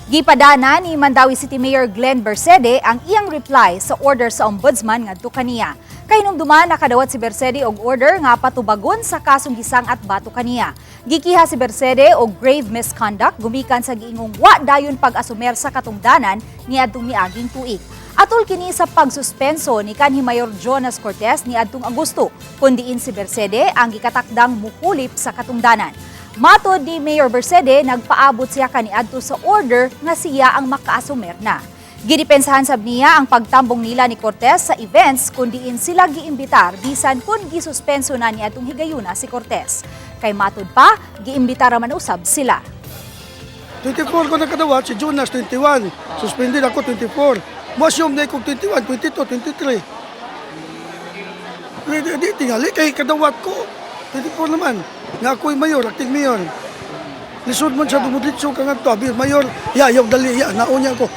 Gipadana ni Mandaue City Mayor Glenn Bercede ang iyang reply sa order sa ombudsman ngadto kaniya. Kahinumduman, nakadawat si Bercede og order nga patubagon sa kasong gisang at bato kaniya. Gikiha si Bercede og grave misconduct gumikan sa giingong wa dayon pag-asumer sa katungdanan niadtong miaging tuig. Atol kini sa pagsuspenso ni kanhi Mayor Jonas Cortes niadtong Agosto, kun diin si Bercede ang gikatakdang mukulip sa katungdanan. Matod ni Mayor Bercede, nagpaabot siya kaniadto sa order nga siya ang makaasumer na. Gidepensahan sab niya ang pagtambong nila ni Cortes sa events kun diin sila giimbitar bisan kun gisuspenso na niadtong higayuna si Cortes. Kay matud pa, giimbitar man usab sila. 24 ko nakadawat, si Jonas 21. Suspended ako 24. Mo-assume na kong 21, 22, 23. Di, di, di, tingali kay kadawat ko. 24 naman. Nga ako'y mayor, acting mayor. Lisod man sa dumudlitso ka nga to. Abi, mayor, ya, yung dali, ya, naunya ko.